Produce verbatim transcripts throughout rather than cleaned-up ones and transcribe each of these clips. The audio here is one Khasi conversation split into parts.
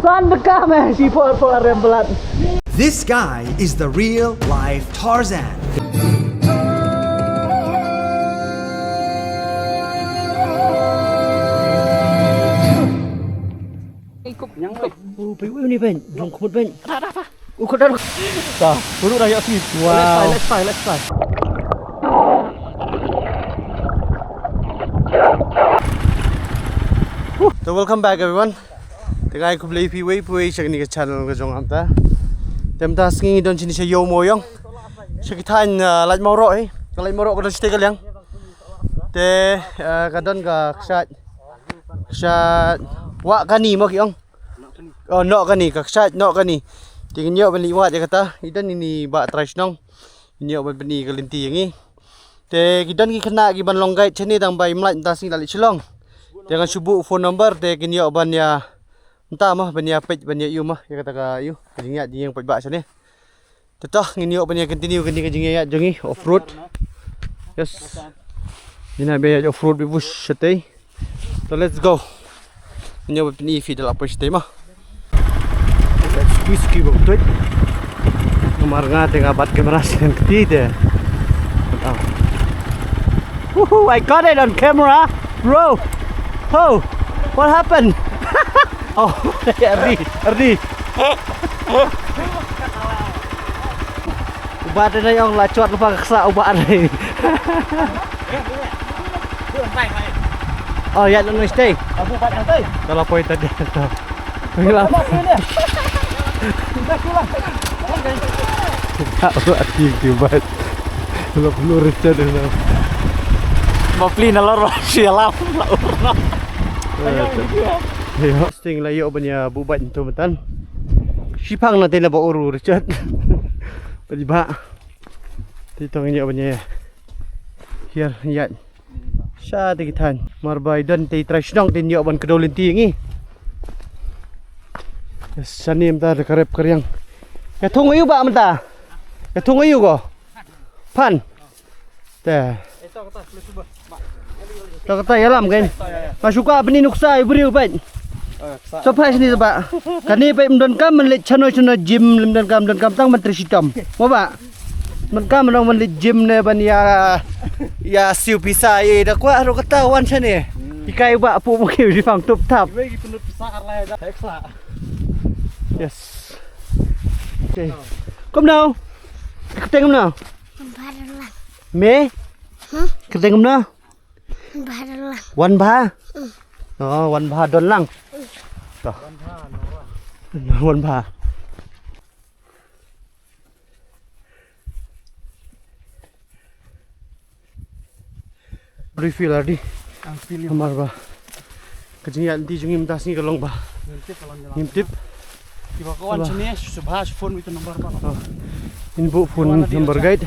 San deka me shi por por rem belat. This guy is the real life Tarzan. Oh, pei wei ni ben, dong kumut ben. U khadar. Ta, buru dah yak sweet. Wow. Let's try, let's try, let's try. So welcome back everyone. Te ngai khublei phi wei phi wei sha kane ka channel ka jong nga mynta. Te mynta sngi don shini sha Ïew Mawïong. Sha ki thaiñ, uh, Laiñ Mawroh eh. Ka Laiñ Mawroh ka don shatei ka liang. Te, uh, ka don ka kshaid. Kshaid. Wah kani mo ki ong. Oh, Nohkani, ka kshaid Nohkani. Te ngin ïoh ban leit wad ïa kata. I don ine i bah trai shnong. Ngin ïoh ban pyni ka lynti ïa ngi. Te ki don ki khynnah ki ban long guide shane tang ba im lait mynta sngi la leit Shillong. Te ngan shu buh phone number te kin ïoh ban ïa mynta mo ban ïa peit ban ïa ïoh mo ïa kata ka ïoh ka jingïaid jingïeng paidbah shane. Te to ngin ïoh ban ïa continue kane ka jingïaid jong ngi off road. Yes. Ngin ïa ban ïaid off road bad bush shatei. So let's go. Ngin ïoh ban pyni phi da la poi shatei mo. Let's squeeze ki bang tuid. Namar nga te nga bat camera sien kti te. Woohoo, I got it on camera, bro. Oh, what happened? Oh, Ardi, Ardi. U bah te nai ong la chot lypa ka ksa u bah nai. Oh, ïaid noh shatei. Ka la poi ta dia to. Ngi la. Ka u ati ki bah. Lo plu Richard na. Ba pli na lor ba shi alam la ur na. Ayo, sting la ïoh ban ïa buh bad tu matan. Shipang na te na ba ur Richard. Padi ba. Te to ngin ïoh ban ïa hiar ïaid sha te ki thaiñ. Mar ba i don te i trai shnong te ngin ïoh ban kdew lynti ïa ngi. Shane mynta da ka rep ka riang. Ïa thung aïu bah mynta? Ïa thung aïu ko? Phan. Te. To kata ïalam kein. Nga shu kwah pyni nuksa ïa u briew bad. Sa phai shini sa bah. Kane bad ym donkam ban leit shano shano gym, ym donkam, donkam tang ban trei shitom. Mo bah. Ym donkam ban leit gym ne ban ïa, ïa siew pisa ïa da kwah ruh kata wan shane. Hikai bah pu mu ki di pang tup tap. Yes. Okay. Kumno? Kyrteng kumno? Me? Kyrteng kumno? Wan Bha. Wan Bha? Oh, Wan Bha Don Lang. To. Wan Bha. How do you feel, Ardi? I'm feeling. Namar ba ka jingïaid lynti jong ngi mynta sngi ka long ba ngim tip. Kiba ka wan shane shu bha shu phone wi tu number ba. Ngin buh phone number guide.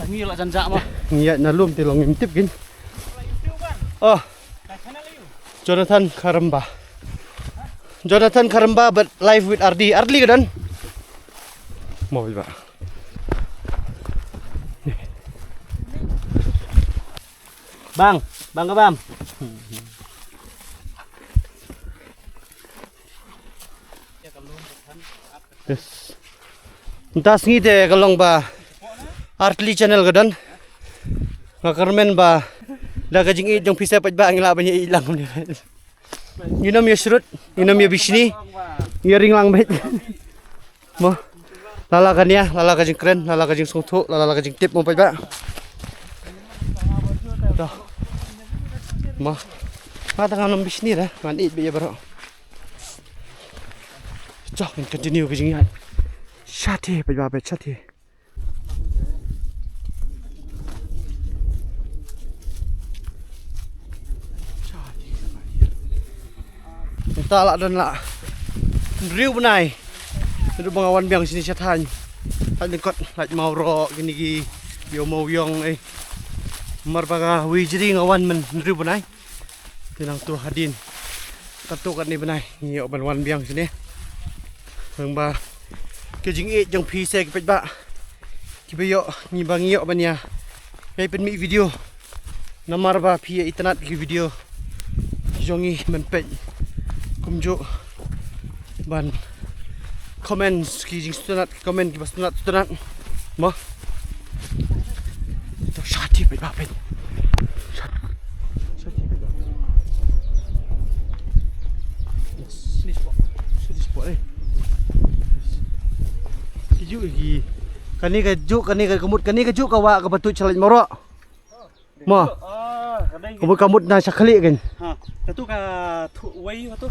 Ngi la jan ja ma. Ngi ïaid na lum te long ngim tip kin. Oh. Jonathan Karamba. Jonathan Karamba but live with Ardi. Ardi ka don. Mo ba. Bang, bang ka bam. Yes. Mynta sngi te ka long ba Artli channel ka don. Nga kyrmen ba da ka jingïeit jong phi sa peit ba ngi lah ban ïeit lang kumne. Nginym ïa shrut, nginym ïa bishni. Ngi ïa ring lang beit. Mo. Lala ka nia, lala ka jingkren, lala ka jingsngewthuh, lala ka jingtip mo peit ba. Mo. Nga tang ngam bishni re, ngan ïeit beit ïa baroh. Chok, ngin continue ka jingïaid. Shatei peit ba peit shatei. Mynta la don la hynriew bnai naduh ba nga wan biang shane sha thaiñ. Thaiñ lyngkot, Laiñ Mawroh, kine ki Ïew Mawïong eh. Mar ba nga wei jri nga wan man hynriew bnai. Te nangtu hadien katto katne bnai ngi ïoh ban wan biang shane. Tang ba ka jingïeit jong phi sa ki paidbah kiba ïoh ngi ba ngi ïoh ban ïa pynmih video. Namar ba phi ïa itynnad ki video Jong ngi men peit kumjuh ban comment ki jingsngewtynnat, comment kiba sngewtynnat sngewtynnat. Mo. To shati peit ba peit. Shati peit ba. Sini spot. Sini spot eh. Ki juh ki. Kane ka juh, kane ka kamut, kane ka juh ka wah kaba tuid sha Laitumkhrah. Mo. Ka mut, ka mut na sha khlieh kan. Ha, katu ka thu wei katu.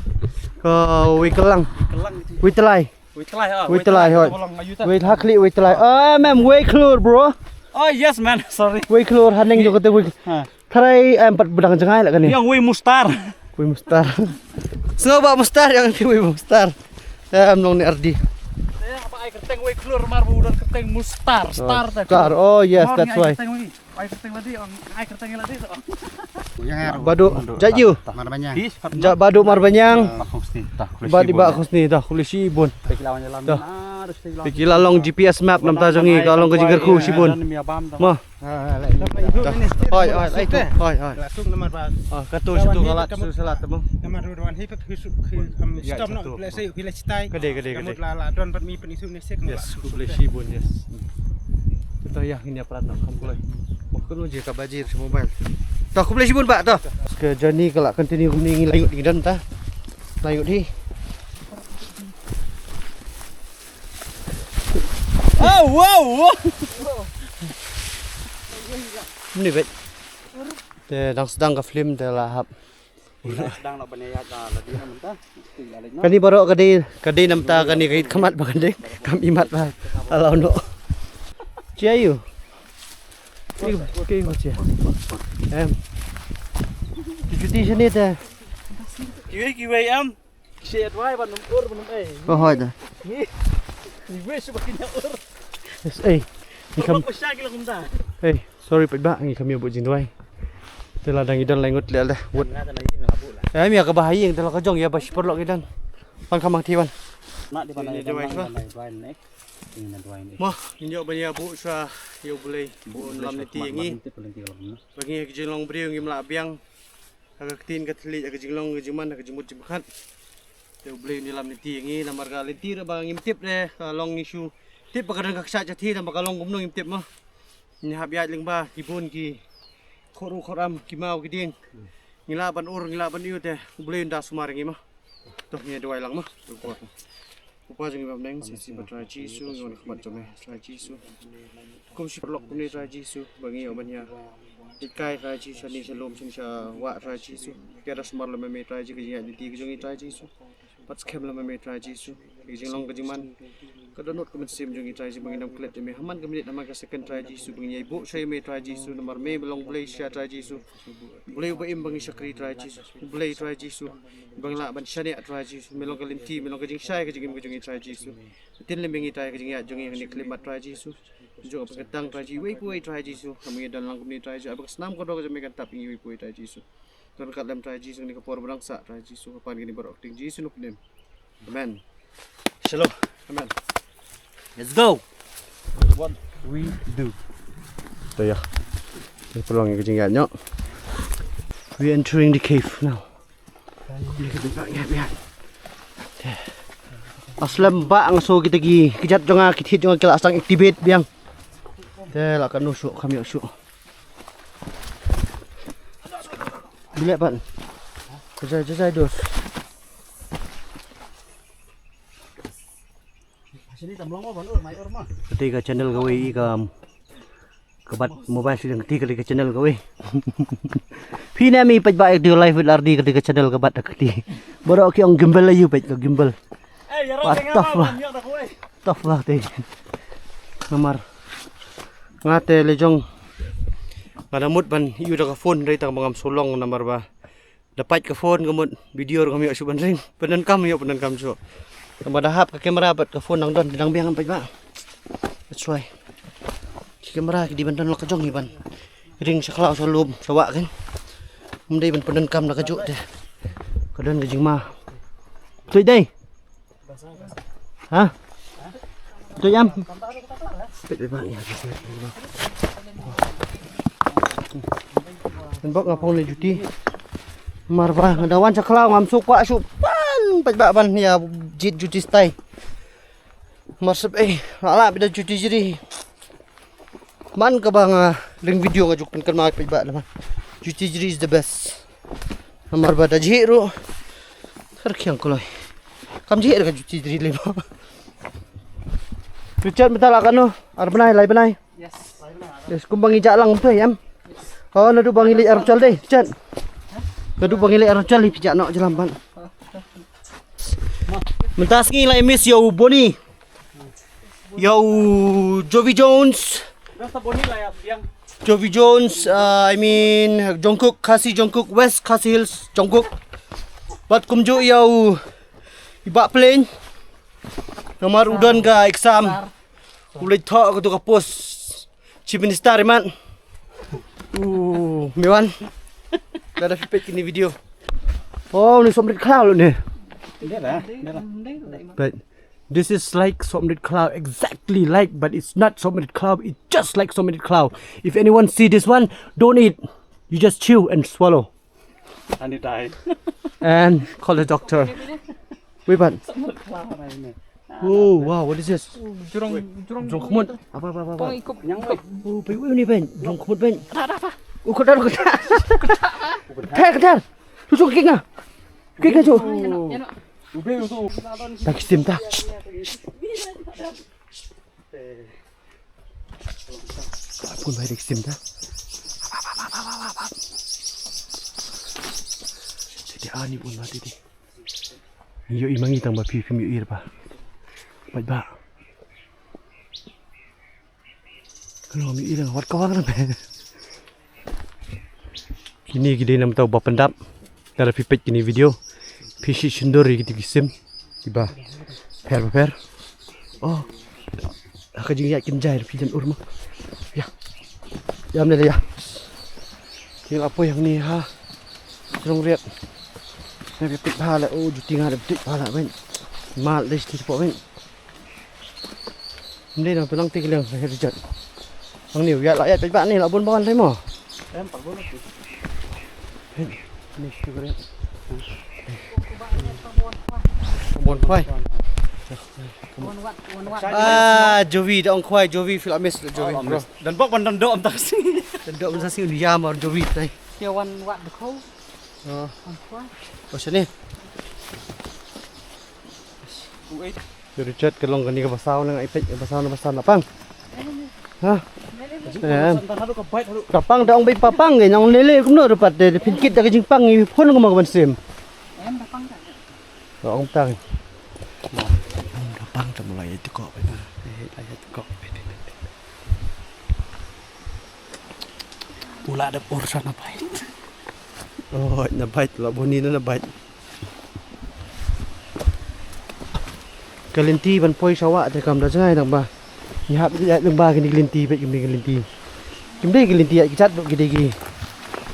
Ka wei kyllang. Kyllang gitu. Wei tlai. Wei tlai ha. Wei tlai hoi. Wei ha khlieh wei tlai. Ah, mem wei khlur bro. Oh yes man, sorry. Wei khlur haneng jong katu wei. Ha. Tharai em pat bdang jngai la kane. Yang wei mustar. Wei mustar. Sngew ba mustar yang wei mustar. Em long ni ardi. Ba ai kyrteng wei khlur mar bu don kyrteng mustar, star. Star. Oh yes, that's why. Ai kyrteng ladi, ong, ai kyrteng ladi tu. Badu, jaju. Marbaniang. Ja badu Marbaniang. Bad i ba khusni ta khuli shibun. Piki la long G P S map namar ta jong ngi ka long ka jingkyrkhu shibun. Mo. Hoi hoi lai tu. Hoi hoi. Katu shatu ka lad su salat tu. Namar wan hi pek hi su khi kam stop no le sai hi le chitai. Kade kade kade. La la don pat mi peni su ne sek. Yes, khublei shibun yes. Kita ya ngin ïa prat na kham kloi. Mo kano je ka bajir sa mobile. To khublei shibun ba to. Ka journey ka la continue kumne ngi la ngut ngi don ta. La ngut hi. Oh wow. Ni bet. Te dang sdang ka film te la hap. Kani baroh ka dei, ka dei namta kani ka ïit khmat ba ka dei kam imat ba. Alo no. Chia yu. Ki ki ki chia. Em. Ki juti sini te. Kiwei kiwei em. Ki adwai ba num ur ba num ei. Ko hoi da. Ni. Ni wei shu ba kin ur. Yes ei. Ni kam. Ko sha ki la kumta. Ei. Sorry peit ba ngi kam ïa buh jingduwai. Te la dang i don lai ngut leh leh. Wut. Em ïa kaba ha ïing te la ka jong ïa ba shipor lok i don. Pan kham mang ti wan. Mo ngin ïoh ban ïa buh shuwa ïa U Blei. Buh lam lynti ïa ngi. Ba ngi ha ka jinglong briew ngim lah biang. Ha ka ktien ka thylliej ha ka jinglong ka jingman ha ka jingmut jingpyrkhat. Te U Blei un ïalam lynti ïa ngi namar ka lynti ruh ba ngim tip re ka long ngi shu tip ba ka don ka kshaid shathie tang ba ka long kumno ngim tip mo. Ngi hap ïaid lyngba ki bun ki khot ruh khot ram ki maw ki dieng. Ngi lah ban ur ngi lah ban ïoh te U Blei un da sumar ïa ngi mo. To ngi duwai lang mo. Kpa jong ngi ba bneng, sngewsih ba Trai Jisu, ngi wan khmat jong me Trai Jisu. Kum shi paralok kumne Trai Jisu, ba ngi ïoh ban ïa. Ïeit kai Trai Jisu, shane sha lum, shane sha wah Trai Jisu. Phi da sumar lem me Trai Jisu, ka jingïaid lynti ka jong ngi Trai Jisu. Pat skhem lem me Trai Jisu, ka jinglong ka jingman. Ka dohnud ka mynsiem jong ngi Trai Jisu, ba ngin ym klet ïa me. Ha man ka minit, ha man ka second Trai Jisu, ba ngin ïai buh sha me Trai Jisu, namar me me long Blei shisha Trai Jisu. Blei uba im ba ngi shakri Trai Jisu. Blei Trai Jisu. Ba ngi lah ban shaniah Trai Jisu. Me long ka lynti, me long ka jingshai, ka jingim ka jong ngi Trai Jisu. Tin lem ïa ngi Trai ka jingïaid jong ngi ha kane ka khyllipmat Trai Jisu. Jong ka pyrkhat tang Trai Jisu. Iwei pa iwei Trai Jisu. Ka me don lang kumne Trai Jisu. Aba ka snam ka dor ka jong me kan tap ïa ngi iwei pa iwei Trai Jisu. Don kat lem Trai Jisu ha kane ka por ba dang sah Trai Jisu. Ka pan kine baroh ka kyrteng Jisu nongpynim. Amen. Shalom. Amen. Let's go. What we do. To ïa. Ngi pynlong ïa ka jingïaid noh. We entering the cave now. Aslem ba nga so kita ki kjat jong nga ki thied jong nga ki la sdang activate biang. Te la ka nu shu kham ïoh shu. Bilek pat. Jajai jajai dos. Kata ka channel kawei i ka kabat mobile sdang kti kata ka channel kawei. Phi ne mi peit ba ek dei live with Lardi kata ka channel kabat kti. Baroh ki ong gimbal ayu peit ka gimbal. Wat tough ba. Tough ba te. Namar nga te lejong nga da mut ban ïoh da ka phone dei tang ba ngam sulong namar ba da pait ka phone ka mut video ruh kam ïoh shuh ban ring. Pyndonkam ïoh pyndonkam shuh. Tang ba da hap ka camera bad ka phone nang don dang biang pait ba. That's why. Ki camera ki dei ban don la ka jong i ban ring sha khlaw sha lum sha wah kan. Ym dei ban pyndonkam la ka juh te. Ka don ka jingma. Tui dei. Ha? Tu jam. Pet bebak ya. Kan bok ngapong le juti. Mar ba nga da wan sha khlaw ngam suk kwah shuh ban pat ba ban ïa jied juti stai. Mar sep eh la la bida juti jri. Man ka ba nga ring video nga juk pynkan ma pat ba la man. Juti jri is the best. Mar ba da jhi ru. Kar khiang kuloi. Kam jhi ka juti jri le ba. Richard mynta la kano ar bnai lai bnai. Yes. Yes, kum ba ngi jah lang tu em. Oh, naduh ba ngi leit arphew chal dei, Richard. Naduh ba ngi leit arphew chal phi jah noh jlam ban. Mynta sngi la miss ïa u Boni. Ïa u Jovi Jones. Jovi Jones, uh, I mean Jungkook, Khasi Jungkook, West Khasi Hills Jungkook. Bad kumjuh ïa u i Bah Plain. Namar u don ka exam. U leit thoh ka tu ka post Chief Minister imat. U Mewan. Lada phi peit kini video. Oh, ni Somrit Khlaw ne. Dia lah, dia lah. But this is like Somrit Khlaw, exactly like, but it's not Somrit Khlaw, it's just like Somrit Khlaw. If anyone see this one, don't eat. You just chew and swallow. And you die. And call the doctor. Wait, but Oh, wow, what is this? Jrong, jrong. Jrong khmut. Apa, apa, apa, apa? Kong ikup. Oh, pen, ni pen. Jrong khmut pen. Ada, ada, apa? Oh, ketar, ketar. Ketar, ketar. Lu suka kik na? Kik na, cuk. Ube itu. Tak istim ta. Pun bai dik istim ta. Jadi ani pun mati di. Ïohi ma ngi tang ba phi phim ïohi re ba. Bad ba. Ka long ïohi lang wat ka wang na phi. Kine ki dei namar ba pyndap. Lada phi peit kine video phi sngewsyndur ïa kito ki sim kiba pher ba pher. Oh. Ha ka jingïaid kynjai phi jan ur mo. Ïa. Ïa, mne ïa. Ki la poi hangne ha. Jrong riat. Ne phi peit bha la, oh, juti nga da peit bha la ben. Mal dei sti po ben. Mne nang tu nang tik leng, ha ri jat. Hangne ïa la ïa peit bha ne la bun ba wan dei mo. Em, pa bun tu. Ni shu re. Bon khwai. Ah, Jovi, da ong khwai, Jovi, feel I miss Jovi, bro. Dan bok ban dan dok am tak sini. Dan dok am tak sini, ya mar Jovi tai. Ïa wan wat de kho. Oh. Wan khwai. Oh, sini. Richard ka long kane ka basaw na ngai peit ka basaw na basaw na pang. Ha? Em. Ka pang da ong bai pa pang ngi nong lele kumno ruh pat de phin kit da ka jingpang ngi phone kumno ka ban sim. Em da pang da. Da ong tang. Em da pang da mulai itu kok. Eh, ayat kok. U la dep ur sa na bait. Oh, na bait la bun ïa na bait. Ka lynti ban poi sha wah te kam da jngai nang ba. Ngi hap ïa nang ba kine ki lynti bad kine ki lynti. Kim dei ki lynti ïa ki jat bad ki dei ki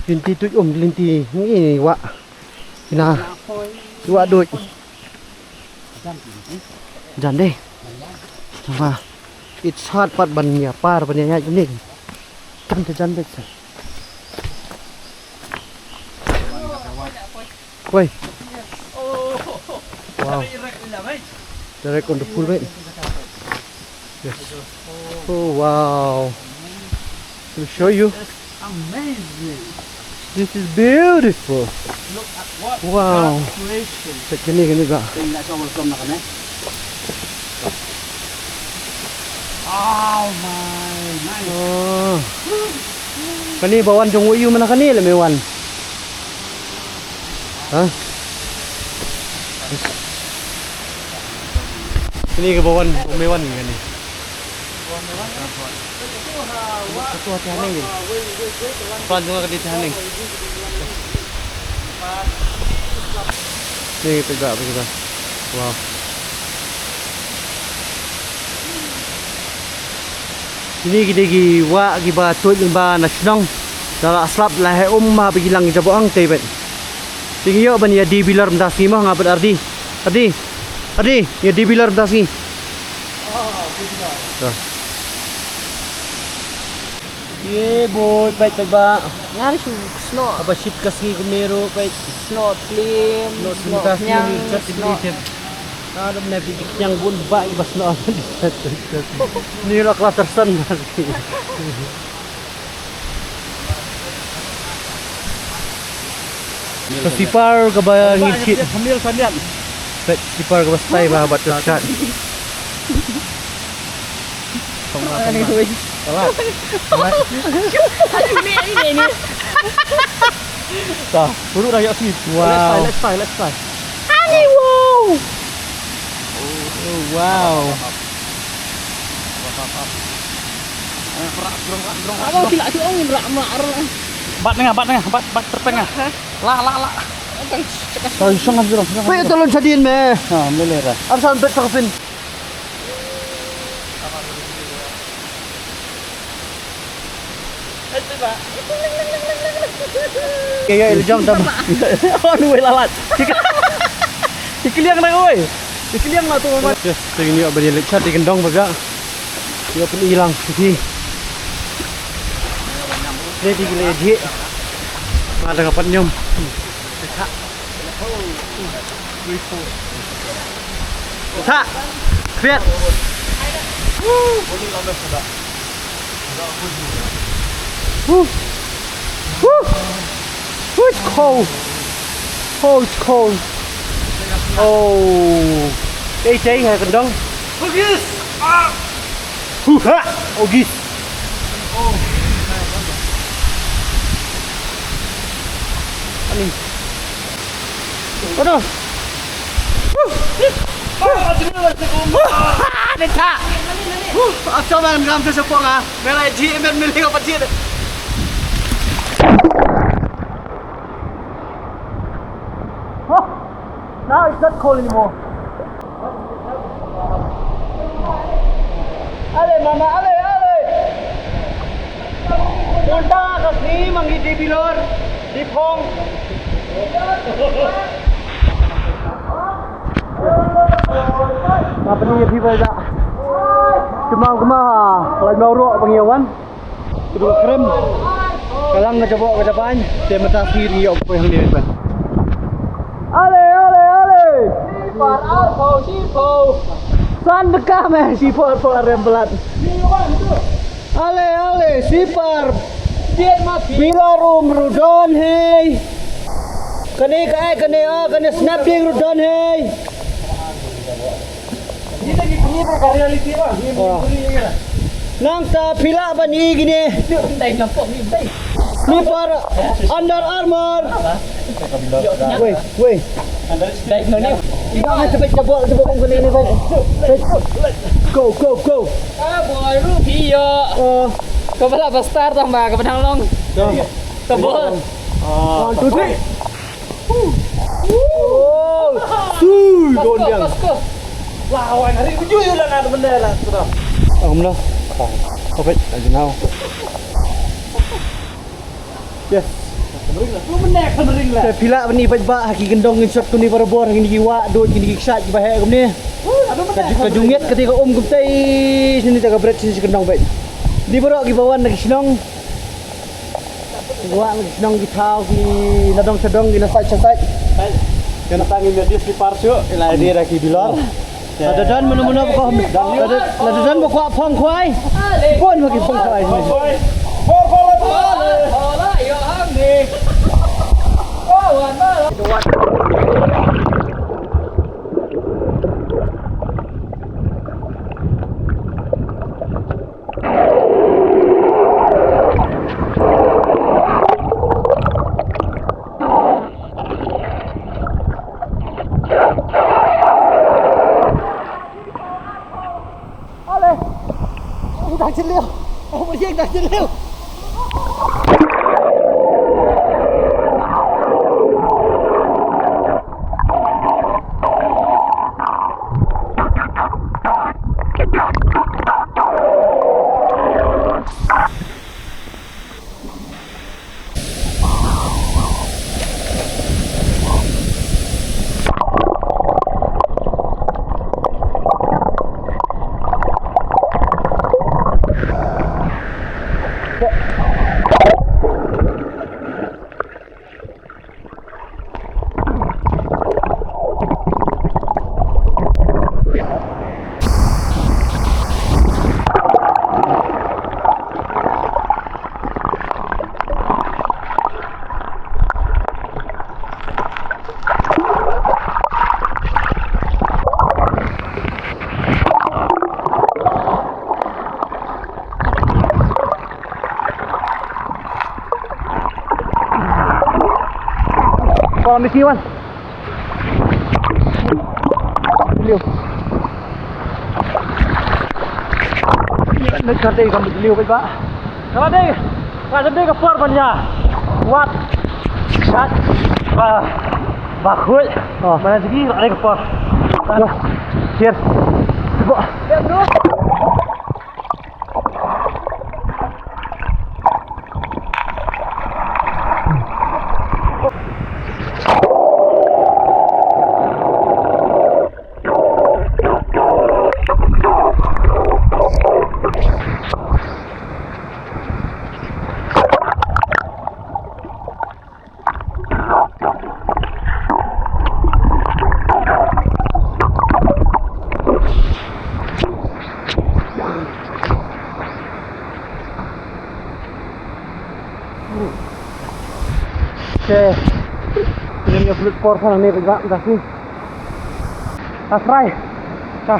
lynti tuid um ki lynti ngi wah. Kina ki wah duid. Jan dei. Ba. It's hard pat ban ïa par ban ïa ïa kine. Jan te jan dei sa. Woi. Wow. Direct on the pool, mate. Yes. Oh, wow. Let me show you. Amazing. This is beautiful. Look at what Wow. God creation. Check kane, kane ka. Tingnan sa welcome na kane. Oh my, nice. Oh. Kane ba wan jong u ïu mana kane le me wan. Ha? Kane ka ba wan me wan kane. Ka tu hati haneng ni. Plan jong ka di haneng. Ni kita apa kita? Wow. Kine ki dei ki wah kiba tuid lyngba na shnong. Da la slap la heh um ha ba ki lang ki jabong te bad. Te ngi ïoh ban ïa dei bilor mynta sngi mo nga bad Ardi. Ardi. Ardi, ïa dei bilor mynta sngi. Ye boy, peit peit ba. Nga shu Haba shit ka sngi kumne ruh peit. Snoh tlim, snoh khñiang, snoh. Ado ne phi khñiang bun ba i ba snoh. Ni la kla tyrsan. Ka sipar kaba ngi shit. Peit sipar kaba stai ba bad ka shat. Kalat. Kalat. Ta, urut dah yak sini. Wow. Let's try, let's try, let's try. Ani wow. Oh, wow. Apa sila tu angin rak mak rak. Bat tengah, bat tengah, bat bat tertengah. La la la. Sorry, song am jurong. Wei tolong sadin me. Ha, melera. Am san bet pakapin. Kaya iljong tam. Anu wei lalat. Ikliang na wei. Ikliang na tu mama. Yes, tingin yo bani lechat ikan dong baga. Yo pun ilang sih. Ready gila je. Ada kapat nyom. Ta. Kviat. Woo. Woo. Woo, it's cold. Oh, it's cold. Oh. Hey, hey, hai kendong. Bagus. Ah. Huha! Oh, gis. Ani. Aduh. Huh. Huh. Huh. Ni tak. Huh. After man ngam tu sepong ah. Melai ji men meli apa ji. Huh. Now it's not cold anymore. Ale mama, ale, ale. Ulta ka sngi ma ngi di bilor, di phong. Apa ni phi ba da? Kemau kemau ha, lai mau ro ba ngi wan. Kedua krem. Kalang ka jabok ka jaban. Te mata sir ngi ok poi hangne. Ale, ale, ale. Sipar arpau, sipau. San deka me sipar arpau rem belat. Ale, ale, sipar. Bilar um rudon hei. Kane ka ai kane a kane snap ding rudon hei. Nangta phi lah ban i kine. Ni para Under Armour. Wei, wei. Go, go, go. Ka ba la ba star tang ba ka ba dang long. Ka ba. One, two, three. Sui, don diang. Lawan hari baju yu la ngan benda la sudah. Alhamdulillah. Covid aja now. Yes. Kemering lah. Lu menek kemering lah. Te phi lah bani bad ba ha ki kendong ngin shot kumne barabor ha kine ki wah dud kine ki kshaid ki ba heh kumne. Ka ju-, ka jungit kata ka um kumtai sini ta ka bret sini si kendong bad. Ni baroh ki ba wan na ki shnong. Wah, ngi nong ki thaw ki nadong shadong ki na sait sha sait. Kan tang ngi medis ki par shu, ila dia dah ki bilor. Lada don mano mano ba ko, lada, lada don ba ko phong khwai. Pun ba ki phong khwai. Phong khwai. Phong khwai. Ale. Ui, dang jylliew. Oh, meriang dang jylliew. Mesti wan. Liu. Ïa, nak kata kam liu ba. Kalau dei, kalau dei ka por ban ïa. Wat. Sat. Ba. Ba khuid. Oh. Mana segi kalau dei ka por. Cheers. Cuba. Okay. Ini pulut por sana nih, pegang kasih. Asrai. Ah.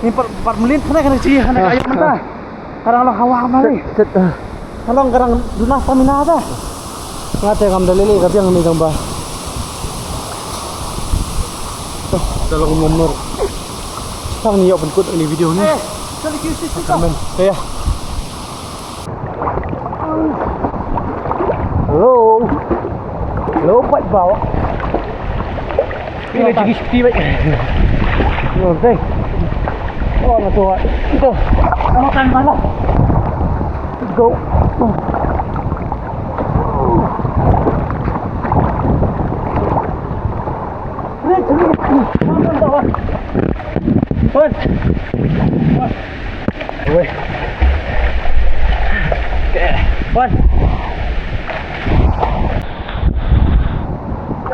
Ini per, per menit sana kena sih, kena kayu mentah. Ka dang long hawa ma lei. Set, set, ah. Ka long ka dang duna stamina ta. Nga te ngam da lei lei ka biang ni jong ba. Ka long nomor. Tang ni ïoh pynkut ni video ni. Eh, kali ki si si ka. Amen. Ya. Hello. Hello, pat bawa. Ini lagi sepi, baik. Oke. Oh, na to. Ito. Makan mana? Let's go. Makan, kawan. Wan. Wan. Weh. Wan.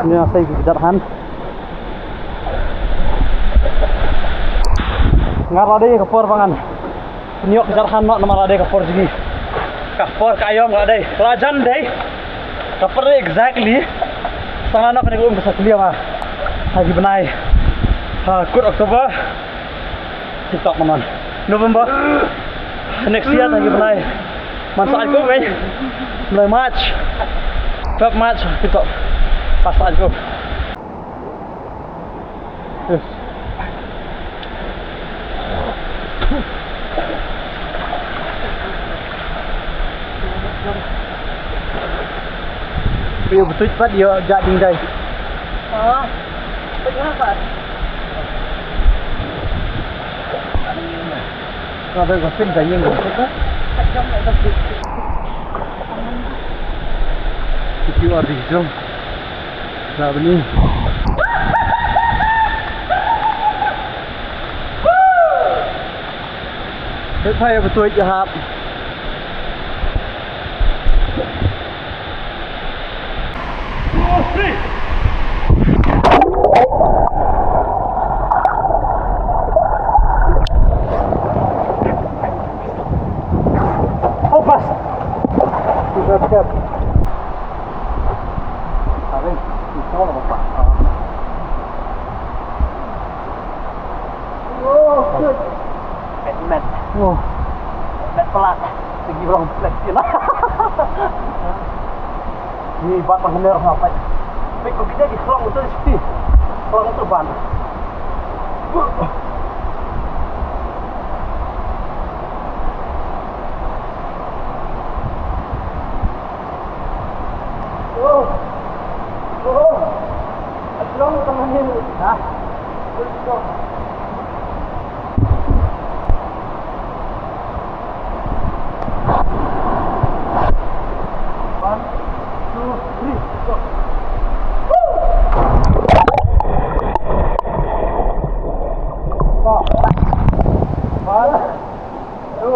Ni asai ki jar han. Nga la dei ka por ba ngan pynïoh ki jar han noh namar la dei ka por jong ngi. Ka por ka aïom la dei. Ka la jan dei. Ka por dei exactly. Sa nga noh kane ka um ka sa kylliang ah. Ha ki bnai. Ha, kut October. TikTok naman. November. Next year, tang ki bnai. Man sa ai ko, men. Bnai March. Twelve March, TikTok. Pas sa ai ko. Yes. Ïa, betul pat ïa, jak ding dai. Oh. Betul pat. Ka ba ka pyn da ïing ka. Ka jong ka. Ki ur di jong. Na bini. Hep hai betul jahap. Oh, pas. Siap, siap. Tarik, itu apa, Pak? Oh, good. Batman. Oh. Batman pelat. Segi orang pelat sila. Ni bat penghener ngapai. Baik, kau kita di kelang motor sepi. Kelang motor ban. Oh. Oh. Kelang tengah ni. Hah? One, two, three, go. One, two.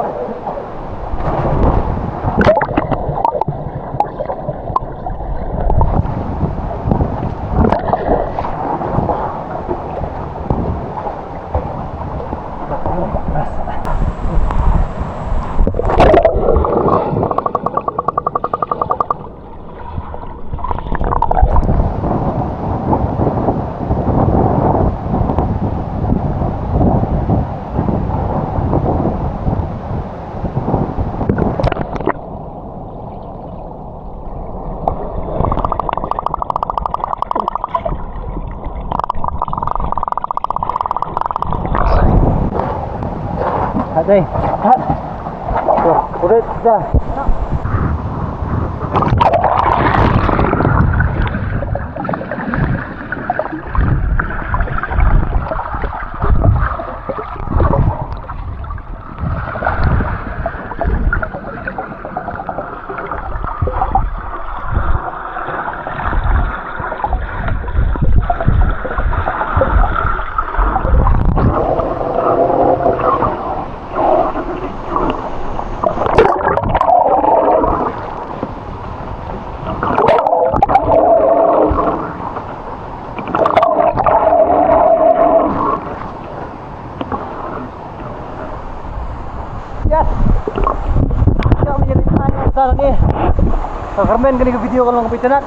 Hey, cut. Tuh, udah, dah. Yes. Ïa, mynta ngi ïa leit thaiñ ïa ka tang ne. Ka kyrmen kane ka video ka long kaba itynnad.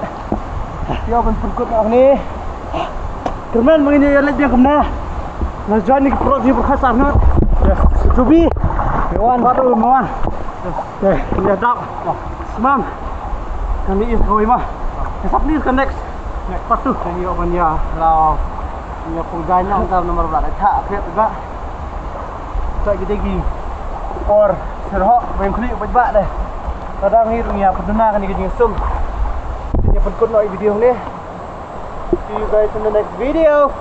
Ïa, ban pynkut noh hangne. Kyrmen, mynta ngi ïa leit biang kumne. Nga join ni ka paralok hi pyrkhat sa ngat. Yes. Jubi. Wan. Baru mawan. Yes. Okay, ïa dap. Smam. Kane is kawei ma. Ka sap ni ka next. Next part two. Kane ïa ban ïa la. Ïa pung dai na tam namar ba da cha phet ba. Ta ki dei ki por sir ho ba ym khlieh ba ba de. Ka dang hi ruh ïa pynna kane ka jingsum. Ïa pynkut noh ïa video ne. See you guys in the next video.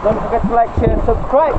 Don't forget to like, share, subscribe.